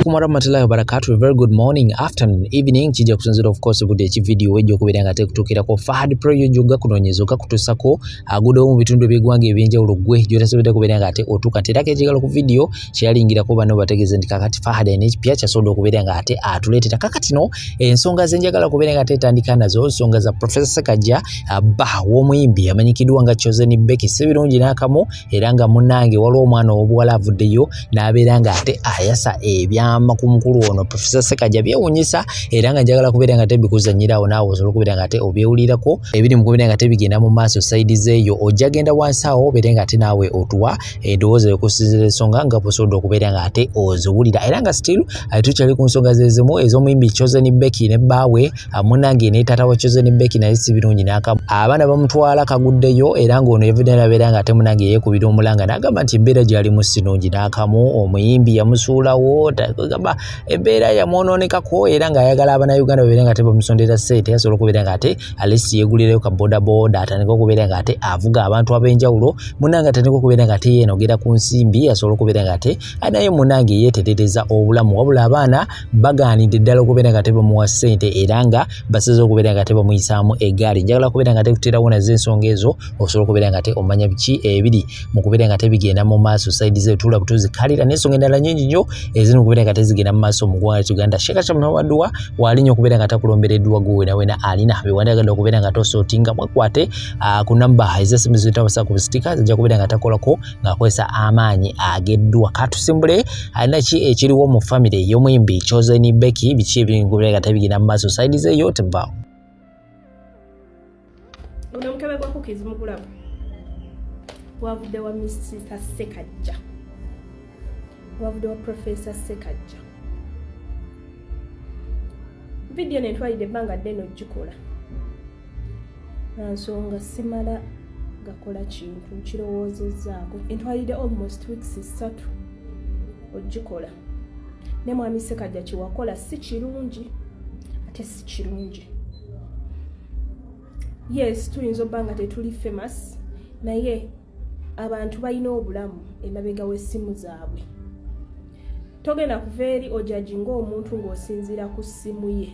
Alaikum warahmatullahi wabarakatuh. Very good morning, afternoon, evening. Kijja kusinziira, of course, budde eki video wejja okubeera nga tekutuukirako. Fahad Pro jogga kunoonyeza okakutuusako aguddewo mu bitundu eby'eggwanga eby'enjawulo ggwe gy'otasobodde kubeera nga ate otuuka nti era kekigalo ku video kyeyalingirako banno bategeeze nti kakati Fahad alina ekipya kyasobodde okubeera nga ate atuleetera. Kakati no ensonga ze njagala kubeera nga ate etandika nazo nsonga za Professor Ssekajja, bba w'omuyimbi amanyikiddwa nga Chosen Becky. Si birungi n'akamu, era nga munnange waliwo omwana ow'obuwala avuddeyo n'abeera nga ate ayasa ebyama ku mukulu ono Professor Ssekajja. Byewuunyisa, era nga njagala kubeera nga tebikuzannyira naawe osobola okubeera nga ate obyewulirako ebiri mu kubeera nga tebigenda mu maaso side zeeyo. Ojja genda wansi awo obeere nga ate naawe otuwa endowooza ekusinziira ensonga nga bw'osobodde okubeera nga ate oziwulira. Era nga still tukyali ku nsonga zezimu ez'omuyimbi Chosen Becky ne bbaawe, munnange ne taata wa Chosen Becky, naye si birungi n'akamu, abaana bamutwala kaguddeyo. Era ng'ono yavudde nabeera nga ate munnange yeekubira omulanga n'agamba nti embeera gy'alimu si nnungi n'akamu. Omuyimbi yamusuulawo, gamba embeera yamwonoonekako, era ng'ayagala Abannayuganda babeere nga ate bamusondera ssente asobola okubeera nga ate at least yeegulirayo ka bodaboda, atandike okubeera nga ate avuga abantu ab'enjawulo. Munnange atandike okubeera nga ate yeenogera ku nsimbi asobole okubeera nga ate naye munnange yeeterereza obulamu. Wabula abaana bagaanidde ddala okubeera nga ate bamuwa ssente, era nga basaze okubeera nga ate bamuyisaamu eggaali. Njagala kubeera nga ate kuteerawo nazo ensonga ezo osobola okubeera nga ate omanya biki ebiri mu kubeera nga tebigenda mu maaso side ze tuula butuuzi kalira n'ensonga endala nnyingi nnyo eziri mu kubeera nga tezigenda mu maaso mu ggwanga lya Uganda. Sheikh Shamuhamadua waalinnyo okubeera nga takulombereddwa gwe wena wena alina bewandagadde okubeera nga tosootinga mwekwate ku namba ez'essimu zitawasa ku bustika, zijja kubeera nga takolako ng'akozesa amaanyi ageddwa. Katusimbule alina ki ekiriwo mu famire y'omuyimbi Chosen Becky, biki ebiri mu kubeera nga tebigenda mu maaso side zeeyo. Tevaawo. Guno omukebe gwa cookies mugulaba wavudde wa Mr Sekajja, wavudde wa Professor Sekajja. Vidiyo nentwalidde ebbanga ddene ogikola lwansonga simala gakola kintu nkirowoozezaako. Entwalidde almost weeks 3 ogikola. Ne mwami Sekajja, kyewakola si kirungi, ate si kirungi. Yes, tuyinza obba nga tetuli famous, naye abantu balina obulamu emabega w'essimu zaabwe. Togenda kuva eri ojudginga omuntu ng'osinziira ku ssimu ye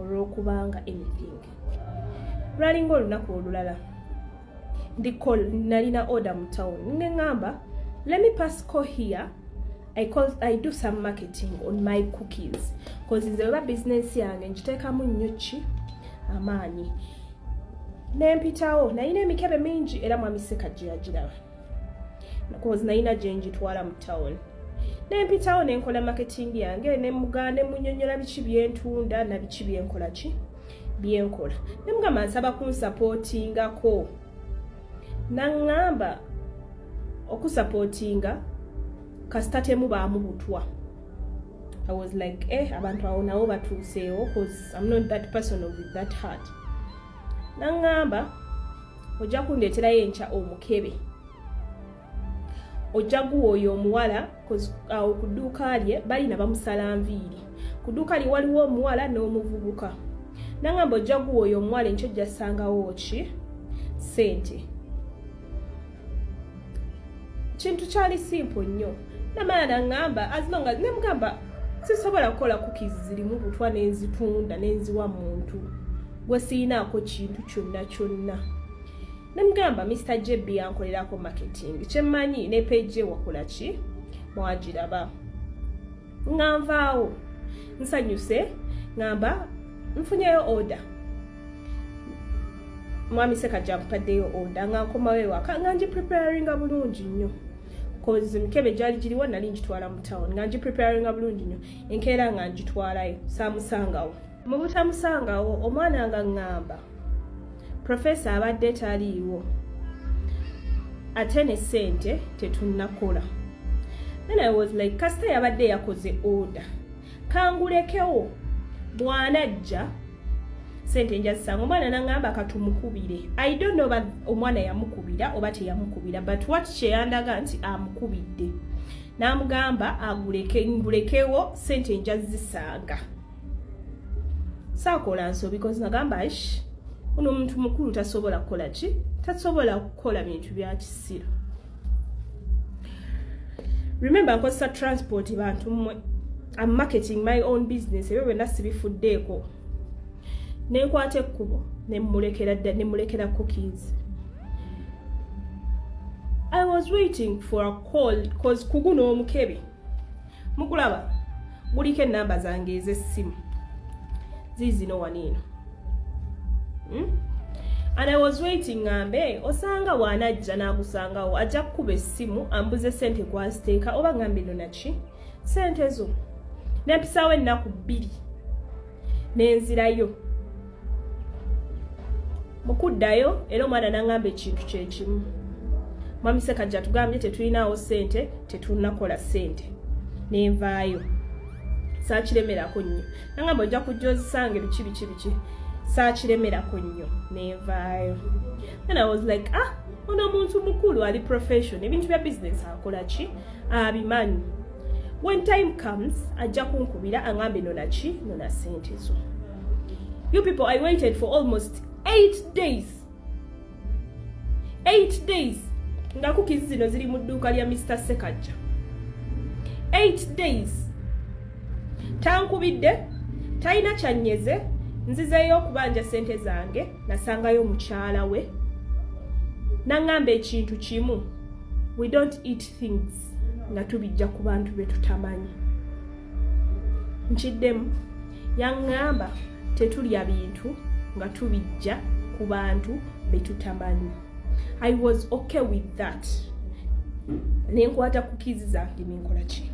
olw'okubanga anything. Lwalinga olunaku olulala ndi call, nalina order mu town, neŋŋamba, "Let me pass call here." I do some marketing on my cookies, 'cause nze weba business yange ngiteekamu nnyo ki amaanyi. Nempitawo, nalina emikebe mingi, era mwami Sekajja yagiraba, 'cause nalina gye ngitwala mu town. Nempitawo nenkola marketing yange, nemugaa nemunyonyola biki byentunda na biki byenkola ki byenkola. Nemugamba, "Nsaba kunsupportingako." Naŋŋamba okusupportinga kasita temubaamu butwa. I was like, "Eh, abantu awo nabo batuuseewo," 'cause I'm not that person with that heart. Naŋŋamba, "Ojja kundeeterayo enkya omukebe, ojja guwa oyo omuwala," awo ku dduuka lye balina bamusala nviiri. Ku dduuka lye waliwo omuwala n'omuvubuka. Naŋŋamba, "Ojja guwa oyo omuwala enkya, ojja ssangawo ki sente." Kintu kyali simple nnyo. Namala naŋŋamba as long as, nemugamba, "Sisobola kukola cookies zirimu butwa nenzitunda nenziwa muntu gwe siinaako kintu kyonna kyonna." Nemugamba, "Mr JB yankolerako marketing, kyemmanyi ne page wakola ki mwagiraba." Nga nvaawo nsanyuse, ŋŋamba nfunyeyo order, mwami Sekajja mpaddeyo order. Nga nkomawo ewaka nga ngipreparinga bulungi nnyo, 'cause emikebe gyali giriwo, nali ngitwala mu town. Nga ngipreparinga bulungi nnyo, enkeera nga ngitwalayo, saamusangawo. Mu butamusangawo, omwana nga ŋŋamba professor abadde taliiwo, ate ne ssente tetunnakola. Then I was like, kasita yabadde yakoze order, kangulekewo, bw'anajja sente njazisanga. Omwana naŋŋamba katumukubire. I don't know oba omwana yamukubira oba teyamukubira, but what kyeyandaga nti amukubidde n'amugamba aguleke, ngulekewo, sente njazisanga. Saakola nsobi, because nagamba, "Ish, ono omuntu mukulu, tasobola kukola ki, tasobola kukola bintu bya kisiru." Remember, nkozesa transport, bantu mmwe. I'm marketing my own business, ebyo byonna sibifuddeeko. Nenkwata ekkubo nemulekera dda, nemulekera cookies. I was waiting for a call, 'cause kuguno omukebe mugulaba guliko enamba zange ez'essimu ziizino wano eno? And I was waiting, ngambe osanga waanajja n'agusangawo, ajja kukuba essimu ambuze sente kwaziteeka, oba ngambe no naki sente zo. Nempisaawo ennaku 2 nenzirayo. Mukuddayo era omwana n'aŋŋamba ekintu kyekimu: "Mwami Sekajja tugambye tetulinaawo ssente, tetunnakola ssente." Nenvaayo, saakiremerako nnyo. Nangamba ojja kujja ozisange, biki biki biki. Saakiremerako nnyo, nenvaayo. Then I was like, "Ah, ono omuntu mukulu, ali profession, ebintu bya business akola ki, abimanyi. When time comes ajja kunkubira aŋambe nona ki, nona sente zo." You people, I waited for almost 8 days, 8 days, nga cookies zino ziri mu dduuka lya Mr Sekajja. 8 days tankubidde, talina kyanyeze. Nzizeeyo okubanja sente zange, nasangayo mukyala we naŋŋamba ekintu kimu: "We don't eat things nga tubijja ku bantu be tutamanyi." Nkiddemu, yaŋŋamba tetulya bintu nga tubijja ku bantu be tutamanyi. I was okay with that. Nenkwata cookies zange nenkola ki,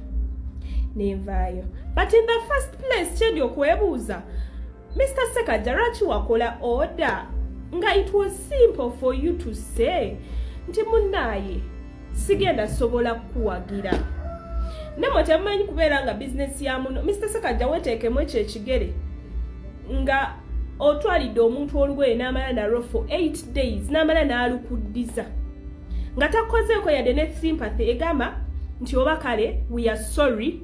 nenvaayo. But in the first place, kyendi okwebuuza, Mr Sekajja, lwaki wakola order nga it was simple for you to say nti munnaaye sigenda sobola kukuwagira? Nemwe temumanyi kubeera nga bizinesi ya muno. Mr Sekajja, weteekemu ekyo ekigere nga otwalidde omuntu olugoye n'amala nalwo for 8 days, n'amala n'alukuddiza nga takozeeko yadde ne sympathy egamba nti oba kale we are sorry,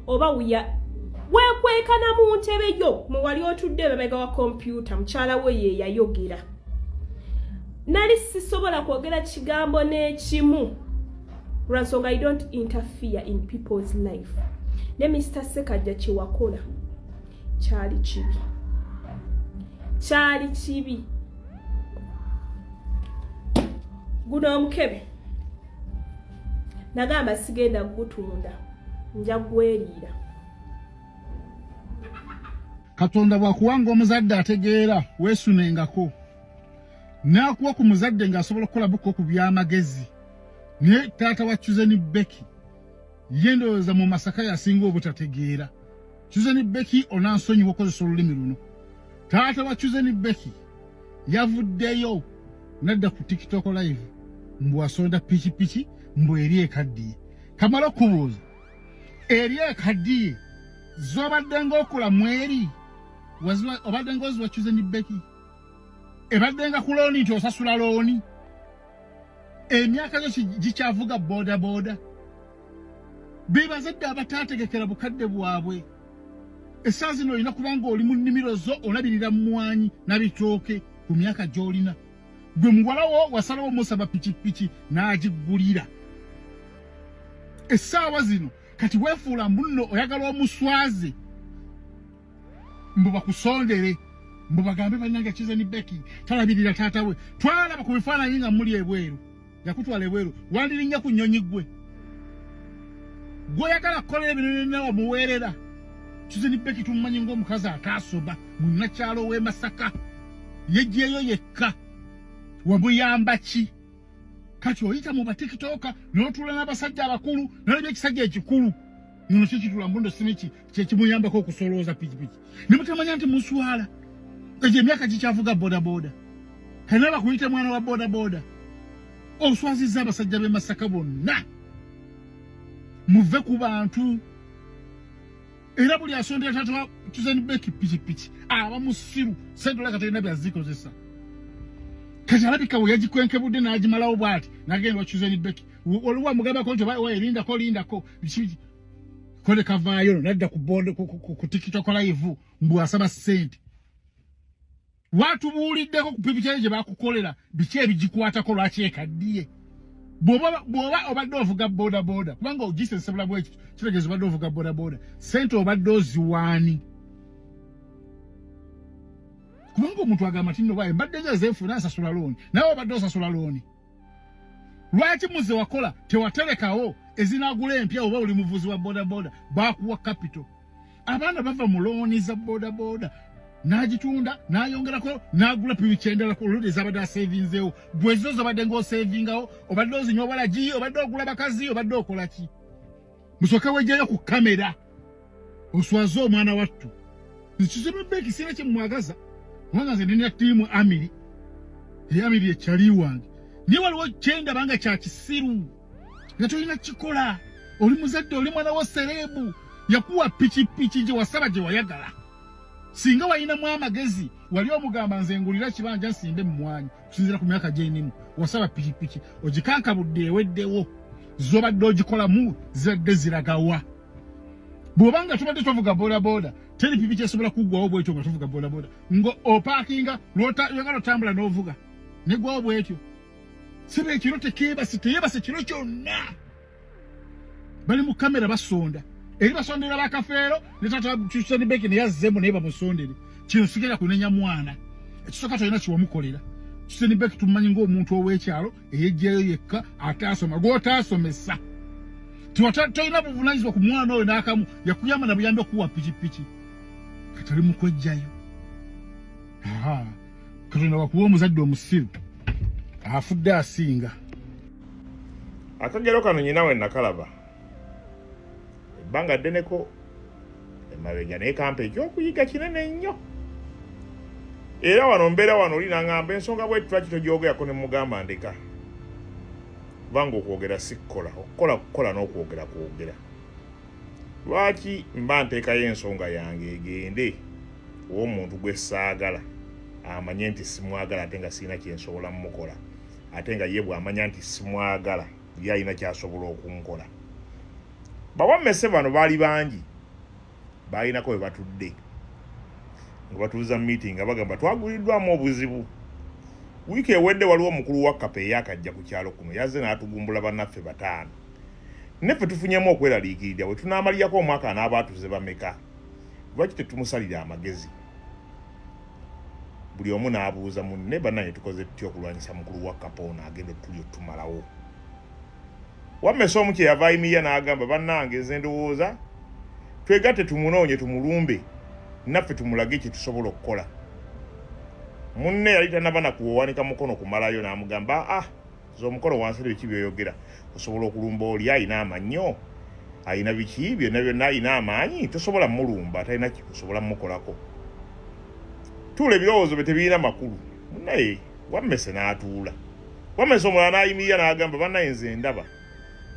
oba we are weekwekana mu ntebe yo mwe wali otudde emabega wa kompyuta. Mukyala we ye yayogera. Nali sisobola kwogera kigambo n'ekimu lwansonga I don't interfere in people's life. Ne Mr Sekajja, kyewakola kyali kibi, kyali kibi. Guno omukebe nagamba sigenda gutunda, nja gweriira. Katonda bw'akuwanga omuzadde ategeera, weesunengako n'akuwa ku muzadde ng'asobola okukola buko ku by'amagezi. Naye taata wa Chosen Becky ye ndowooza mu Masaka yasinga obutategeera. Chosen Becky, onansonyiwa okozesa olulimi luno. Taata wa Chosen Becky yavuddeyo nadda ku TikTok live mbu asonda pikipiki, mbu eri ekaddiye. Kamala okubuuza, eri ekaddiye z'obadde ng'okola mweri obadde ng'oziwa Chosen Becky, ebadde nga ku looni nti osasula looni, emyaka gyo gikyavuga boda boda. Be bazadde abataategekera bukadde bwabwe. Essaawa zino olina kubanga oli mu nnimiro zo olabirira mmwanyi nabitooke ku myaka gy'olina. Gwe muwalawo wasalawo musaba pikipiki n'agiggulira. Essaawa zino kati weefuula munno oyagala omuswaze, mbu bakusondere, mbu bagambe bannange Chosen Becky talabirira taata we. Twalaba ku bifaananyi nga muli ebweru, yakutwala ebweru. Wandirinnya ku nnyonyi ggwe gweoyagala kukolera ebinene wamuweerera. Chosen Becky tumumanyi ng'omukazi ataasoma, munnakyalo w'e Masaka, yejjeeyo yekka. Wamuyamba ki? Kati oyita mu batikitoka n'otuula n'abasajja abakulu, nalabye ekisajja ekikulu nno kyo kitula mbundo simiki kyekimuyambako okusolooza pikipiki, ne mutamanya nti muswala. Egyo emyaka gikyavuga bodaboda, kana bakuyita mwana wa bodaboda. Oswazizza abasajja b'e Masaka bonna. Muve ku bantu. Era buli asondera taata wa Chosen Becky pikipiki aba musiru. Sente olaka talina byazikozesa. Kati alabika we yagikwenkebudde n'agimalawo bw'ati n'agenda wa Chosen Becky. Waliwo amugambako nti oba lindako, lindako biki kole kavaayo nadda ku board ku TikTok live mbu asaba ssente. Watubuuliddeko ku pikipiki gye bakukolera, biki ebigikwatako, lwaki ekaddiye? Bw'oba obadde ovuga boda boda, kubanga ogisensebula bwekityo kitegeeza obadde ovuga boda boda, sente obadde oziwaani? Kubanga omuntu agamba nti nno bwaye mbadde nze zenfuna nsasula looni, naye obadde osasula looni. Lwaki muze wakola tewaterekawo ezinagula empya? Oba oli muvuzi wa bodaboda, bakuwa capital. Abaana bava mu looni za bodaboda, n'agitunda n'ayongerako n'agula piki endala ku oludi ezabadde asevinzeewo. Gwe zo zobadde ng'osevingawo, obadde ozinywa walagi, obadde ogula bakazi, obadde okola ki? Musooke wejjayo ku kamera oswaze omwana wattu. Nkizibu ekiseera kyemwagaza, kubanga nze nina ttiimu Amiri, eyamiri ekyali wange, naye waliwo kyendaba nga kya kisiru nga tolina kikola. Oli muzadde, oli mwana wa sereebu, yakuwa pikipiki gye wasaba, gye wayagala. Singa walinamu amagezi wali omugamba, nze ngulira kibanja nsimbe mumwanyi kusinziira ku myaka gyenimu. Wasaba pikipiki, ogikankabudde, eweddewo. Zobadde ogikolamu zibadde ziragawa? Bw'obanga tubadde tovuga bodaboda, teri pikipiki esobola kuggwawo bwetyo nga tovuga bodaboda, nga opaakinga lwotayagala otambula n'ovuga negwawo bwetyo. Siba ekiro tekeebase, teyebase kiro kyonna. Bali mu kamera basonda eri, basondera bakafeero ne tata Chusenibeki naye azzemu naye bamusondere. Kino sigenda kunenya mwana. Ekisooka, tolina kiwamukolera. Chusenibeki tumumanyi ng'omuntu ow'ekyalo eyejjayo yekka, ataasoma, gw'otaasomesa. Tolina buvunanyizibwa ku mwana oyo n'akamu. Yakuyamba na buyambi okuwa pikipiki, kati oli mukwejjayo. Katonda wakuwa omuzadde omusiru afudde asinga. Akagero kano nyina we nakalaba ebbanga ddeneko emabega, naye kampa ekyokuyiga kinene nnyo. Era wano mbeera wano oli naŋŋamba ensonga bwetu lwaki togyogerako, ne mugamba ndeka, kubanga okwogera si kukola, okukola kukola n'okwogera kwogera. Lwaki mba nteekayo ensonga yange egende ow'omuntu gwe saagala amanye nti simwagala, ate nga sirina kyensobola mmukola, ate nga ye bw'amanya nti simwagala ye alina kyasobola okunkola? Bawammese bano baali bangi, baalinako we batudde nga batuuza meeting, nga bagamba twaguliddwamu obuzibu wiiki ewedde. Waliwo omukulu wa kapa eyakajja ku kyalo kuno, yazze n'atugumbula bannaffe bataano, neffe tufunyemu okweraliikirira. Bwe tunaamalirako omwaka anaaba atuze bameka? Lwaki tetumusalira amagezi? Buli omu n'abuuza munne, bannange tukoze tutya okulwanyisa mukulu wa kapa ono agenda otuli otumalawo? Wammese omu kyeyava ayimirira n'agamba, bannange, nze ndowooza twegatte tumunoonye, tumulumbe, naffe tumulage kye tusobola okukola. Munne yali tanaba nakuwanika mukono kumalayo, n'amugamba, ah, ze omukono wansi, biki byoyogera? Osobola okulumba oli ayina amannyo, ayina biki byonna byonna, ayina amaanyi? Tosobola mulumba, talina kikusobola mukolako. Tuula, ebirowoozo bye tebirina makulu. Munaye wammese n'atuula. Wammese omulala n'ayimirira n'agamba, bannaye, nze ndaba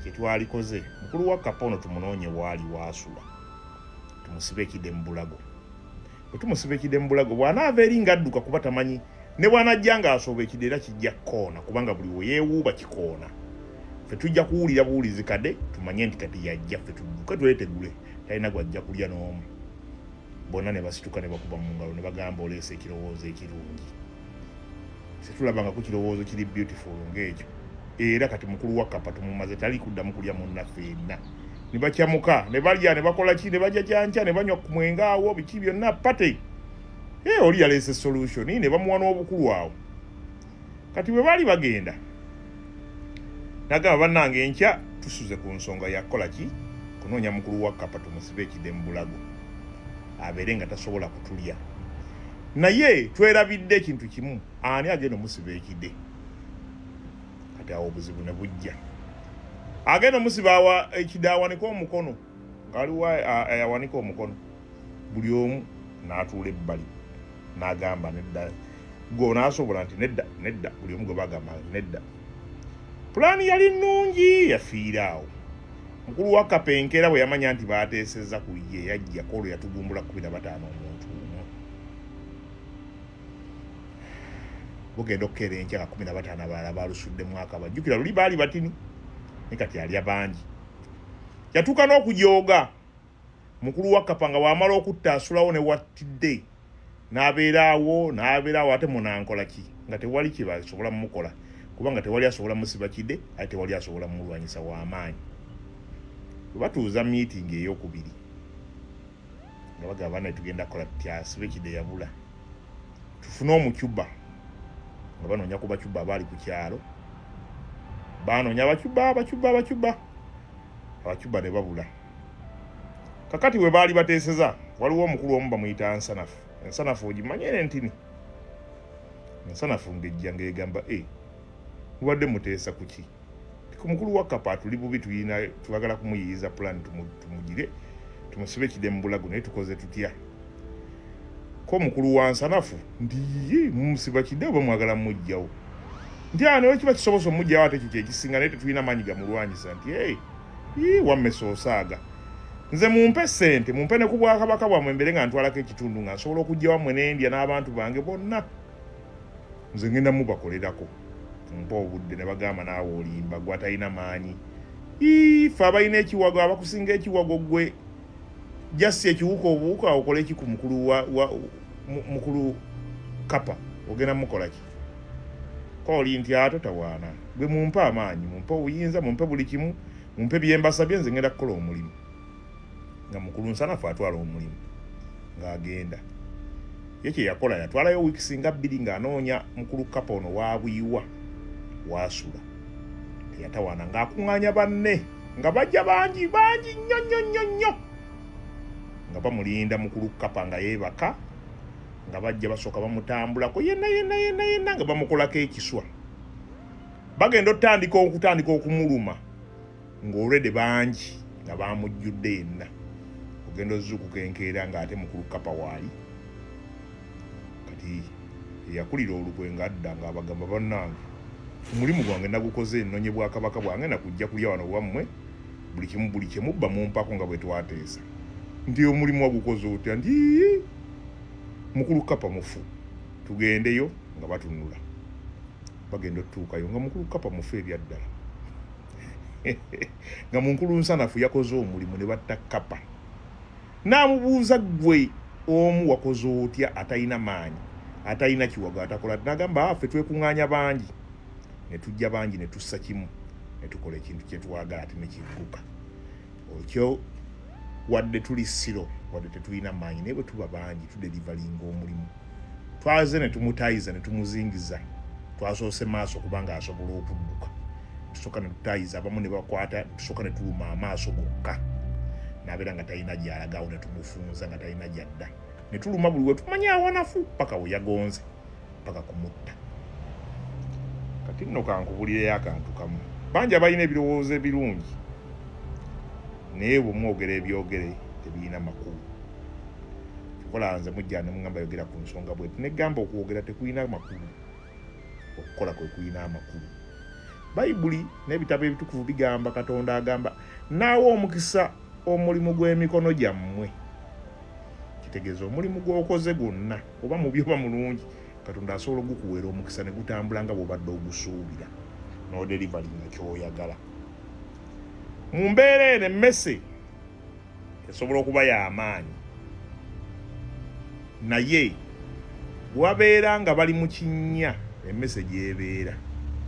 kyetwalikoze, mukulu wa kapa ono tumunoonye waali waasula, tumusibe ekide mu bulago. Bwe tumusiba ekide mu bulago, bw'anaava eri ng'adduka, kuba tamanyi, ne bw'anajja ng'asooba ekide era kijja kukoona, kubanga buli we yeewuuba kikoona. Ffe tujja kuwulira buwulizi kade, tumanye nti kati yajja, ffe tudduke twetegule, talina gwajja kulya n'omu. Bonna ne basituka ne bakuba mu ngalo ne bagamba, oleese ekirowoozo ekirungi, situlabanga ku kirowoozo kiri beautiful ng'ekyo. Era kati mukulu wa kapa tumumaze, tali kuddamu kulya munnaffe yenna. Ne bakyamuka ne balya ne bakola ki ne bajajanca ne banywa ku mwenge awo, biki byonna, party. Hey, oli yaleese solution ne bamuwa n'obukulu awo. Kati bwe baali bagenda, nagamba, bannange, enkya tusuze ku nsonga yakukola ki, kunoonya mukulu wa kapa tumusibe ekide mu bulago abeere nga tasobola kutulya. Naye twerabidde ekintu kimu, ani agenda omusiba ekide? Kati awo obuzibu ne bujja. Agenda omusiba ekide awanike omukono, ngaaliwo awanika omukono. Buli omu n'atuula ebbali n'agamba, nedda, gwe onaasobola? Nti nedda, nedda. Buli omu gwe bagamba nti nedda. Pulaani yali nnungi, yafiira awo. Mukulu wa kapa enkeera bwe yamanya nti baateesezza ku ye, yajja koolwo yatugumbula 15 omuntu omu. Bugenda okukeera enkya nga 15 abalala balusuddemu akaba. Jjukira luli baali batini, ne kati alya bangi. Yatuuka n'okujooga mukulu wa kapa nga bw'amala okutta asulawo ne wattidde, n'abeera awo n'abeera awo, ate munankola ki nga tewali kyebasobola mumukola. Kubanga tewali asobola musiba kide, ate tewali asobola mulwanyisa w'amaanyi. Bwe batuuza meeting eyokubiri nga bagamba, "Banaye, tugenda kukola tutya? Asibe kide yabula, tufune omucuba." Nga banoonya ku bacuba abaali ku kyalo, banoonya abacuba, abacuba, abacuba, abacuba ne babula. Kakati bwe baali bateeseza, waliwo omukulu omu bamuyita Nsanafu. Ensanafu ogimanyi eno entini? Ensanafu ng'ejja ng'egamba, "E, mubadde muteesa ku ki?" Ku mukulu wa Kapa atuli bubi, tuyina twagala kumuyiyiza plan tumugire tumusibe kide mu bulago, naye tukoze tutya? Ko mukulu wa Nsanafu nti, "Ye mumusiba kide oba mwagala mumuggyawo?" Nti, "Ah, naye kiba kisobosa omuggyawo, ate kiki ekisinga, naye tetulina maanyi gamulwanyisa." Nti, "Hey, wammesa osaaga, nze mumpe sente, mumpe ne ku bwakabaka bwammwe, mbere nga ntwalako ekitundu, nga nsobola okujja wammwe nendya n'abantu bange bonna, nze ngenda mubakolerako, mpa obudde." Ne bagamba, "Naawe olimba, gwe atalina maanyi. Ffe abalina ekiwago, abakusinga ekiwago, gwe jasi ekiwuka obuwuka, okole ki ku mukulu wa mukulu Kapa? Ogenda mukola ki?" Kooli nti, "Ato tawaana, gwe mumpe amaanyi, mumpe obuyinza, mumpe buli kimu, mumpe byembasabye, nze ngenda kukola omulimu." Nga mukulu Nsanafu atwala omulimu ng'agenda ye kye yakola, yatwalayo wiikisi nga 2 ng'anoonya mukulu Kapa ono waabwiwa waasula. Teyatawaana, ng'akuŋŋaanya banne nga bajja bangi bangi nnyo nnyo nnyo nnyo, nga bamulinda mukulu Kapa nga yeebaka, nga bajja basooka bamutambulako yenna yenna yenna yenna, nga bamukolako ekiswa. Bagenda otandika okutandika okumuluma ng'olwedde bangi nga bamujjudde yenna. Ogenda ozuukuka enkeera ng'ate mukulu Kapa waali. Kati eyakulira olukwe ng'adda ng'abagamba, "Bannange, omulimu gwange nagukoze, ennonye bwakabaka bwange, nakujja kulya wano wammwe buli kimu, buli kyemubba mumpako nga bwe twateesa." Nti, "Omulimu wagukoze otya?" Nti, "Mukulu Kapa mufu, tugendeyo." Nga batunula, bagenda otutuukayo nga mukulu Kapa mufu ebyaddala, nga munkulu Nsanafu yakoze omulimu ne batta Kapa. N'amubuuza, "Ggwe omu wakoze otya, atalina maanyi, atalina kiwago, atakola?" Nagamba, "Affe twekuŋŋaanya bangi ne tujja bangi ne tussa kimu ne tukola ekintu kye twagala, ate ne kigguka okyo. Wadde tuli siro, wadde tetulina maanyi, naye bwe tuba bangi tudeliveringa omulimu. Twaze ne tumutayiza ne tumuzingiza. Twasoose maaso kubanga asobola okudduka, tusooka ne tutayiza abamu ne bakwata, tusooka ne tuluma amaaso gokka n'abeera nga talina gy'alaga awo, ne tumufunza nga talina gy'adda, ne tuluma buli we tumanyi awanafu paka we yagonze, paka kumutta." Kati nno kankubulireyo akantu kamu. Bangi abalina ebirowoozo ebirungi, naye bwe mwogera ebyogere tebirina makulu. Kikola nze mujja ne mugamba, "Yogera ku nsonga bweti," negamba okwogera tekulina makulu, okukola kwe kulina amakulu. Bayibuli n'ebitabo ebitukuvu bigamba, Katonda agamba, "Naawe omukisa omulimu gw'emikono gyammwe." Kitegeeza omulimu gw'okoze gwonna, oba mubi oba mulungi, Katonda asobola ogukuweera omukisa ne gutambula nga bw'obadde ogusuubira, n'odeliveringa ky'oyagala. Mu mbeera eno, emmese esobola okuba y'amaanyi, naye bwabeera nga bali mu kinnya emmese gy'ebeera,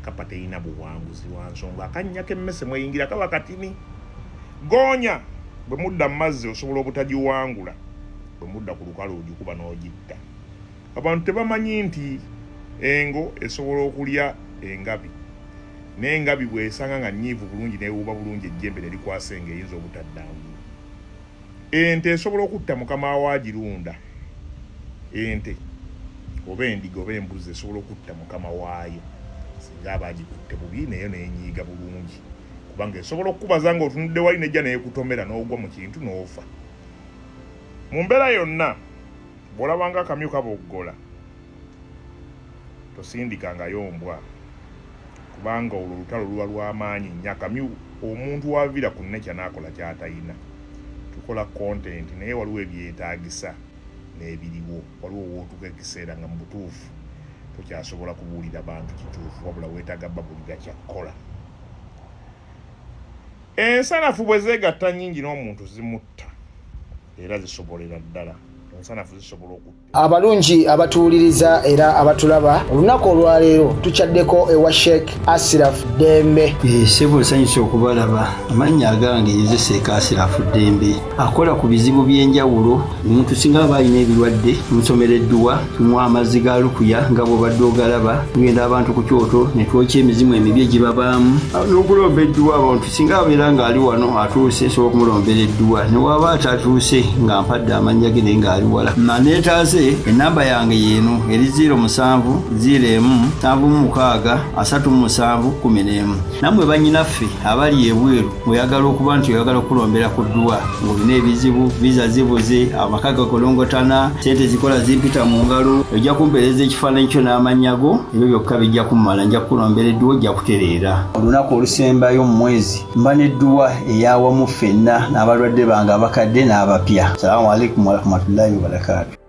Kapa terina buwanguzi, lwa nsonga akannya k'emmese mweyingira kaba katini. Goonya bwe mudda mu mazzi osobola obutagiwangula, bwe mudda ku lukalu ogikuba n'ogitta. Abantu tebamanyi nti engo esobola okulya engabi, n'engabi bw'esanga nga nnyiivu bulungi n'ewuuba bulungi ejjembe ne likwasa engo, eyinza obutadda ngulu. Ente esobola okutta mukama waagirunda. Ente oba endiga oba embuzi esobola okutta mukama waayo singa aba agikutte bubi, naye nenyiiga bulungi, kubanga esobola okukubaza ng'otunudde wali, nejja neekutomera n'ogwa mu kintu n'ofa. Mu mbeera yonna, bw'olabanga akamyu kaboggola, tosindikangayo mbwa, kubanga olwo olutalo luba lw'amaanyi nnyo. Akamyu omuntu waviira ku nekya n'akola ky'atayina. Tukola content, naye waliwo ebyetaagisa n'ebiriwo. Waliwo wootuka ekiseera nga mu butuufu tokyasobola kubuulira bantu kituufu, wabula weetaaga babulira kyakkola. Ensanafu bwe zeegatta nnyingi n'omuntu zimutta, era zisobolera ddala. Ensanafu. Ensanafu zisobola okutta. Abalungi abatuwuliriza era abatulaba, olunaku olwaleero tukyaddeko ewa Sheikh Asiraf Ddembe. Ssebo, nsanyuse okubalaba. Amannya agange nze Seeka Asirafu Ddembe, akola ku bizibu by'enjawulo. Omuntu singa aba alina ebirwadde, tumusomera edduwa, tumuwa amazzi ga lukuya nga bw'obadde ogalaba. Tugenda abantu ku kyoto ne twokya emizimu emibi egibabaamu n'okulomba edduwa. Abantu singa abeera ng'ali wano atuuse, nsobola okumulombera edduwa, ne waba atatuuse nga mpadde amannya ge naye ng'ali wala naneetaase. Enamba yange yeeno eri 07 01 76 37 11. Nammwe bannyinaffe abali ebweru, ng'oyagala okuba nti oyagala okulombera ku dduwa, ng'olina ebizibu, visa zibuze, amaka gakolongotana, sente zikola zimpita mu ngalo, ojja kumpeereza ekifaananyi kyo n'amannya go, ebyo byokka bijja kummala, nja kukulombera edduwa, ojja kutereera. Olunaku olusembayo mu mwezi mba n'edduwa eyawamu ffenna n'abalwadde bange abakadde n'abapya. Salaamu alaikum warahmatullahi wabarakaatu.